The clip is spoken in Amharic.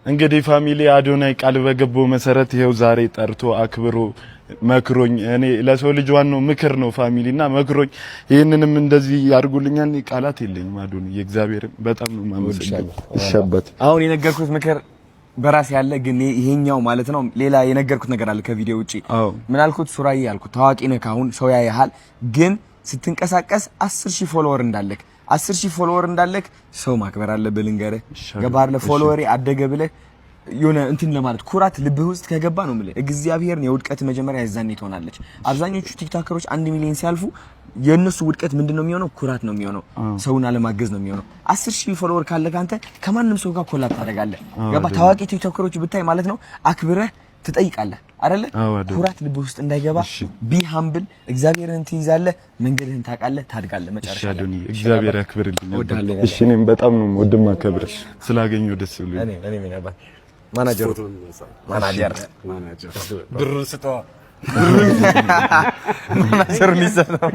እንግዲህ family፣ አዶናይ ቃል በገባው መሰረት ይኸው ዛሬ ጠርቶ አክብሮ መክሮኝ፣ እኔ ለሰው ልጅ ዋናው ምክር ነው family፣ እና መክሮኝ ይህንንም እንደዚህ ያድርጉልኛል። እኔ ቃላት የለኝም። አዶናይ፣ የእግዚአብሔርን በጣም ነው የማመሰግነው። እሸበት። አሁን የነገርኩት ምክር በራስ ያለ ግን ይሄኛው ማለት ነው። ሌላ የነገርኩት ነገር አለ ከቪዲዮ ውጪ። ምን አልኩት? ሱራዬ አልኩት፣ ታዋቂ ነህ፣ ካሁን ሰው ያይሃል፣ ግን ስትንቀሳቀስ 10,000 follower እንዳለክ፣ 10,000 follower እንዳለክ ሰው ማክበር አለብህ። ልንገርህ፣ ገባህ አይደለ? Follower ኤ አደገ ብለህ የሆነ እንትን ለማለት ኩራት ልብህ ውስጥ ከገባ ነው የምልህ፣ እግዚአብሔርን የውድቀት መጀመሪያ ያዛኔ ትሆናለች። አብዛኞቹ ቲክቶከሮች 1 ሚሊዮን ሲያልፉ የእነሱ ውድቀት ምንድን ነው የሚሆነው? ኩራት ነው የሚሆነው። ሰውን አለማገዝ ነው የሚሆነው። 10,000 follower ካለ ካንተ ከማንም ሰው ጋር collab ታደርጋለህ። ገባ? ታዋቂ ቲክቶከሮች ብታይ ማለት ነው አክብረህ ትጠይቃለህ አይደለ? ኩራት ልብህ ውስጥ እንዳይገባ be humble፣ እግዚአብሔርን ትይዛለህ፣ መንገድህን ታውቃለህ፣ ታድጋለህ። መጨረሻ ላይ እግዚአብሔር ያክብርልኝ። እሺ፣ እኔም በጣም ነው የምወድህ የማከብርህ፣ ስላገኘሁ ደስ ብሎኛል። እኔ manager manager ብር ስጠዋ። ማናጀሩ ሊሰጠው።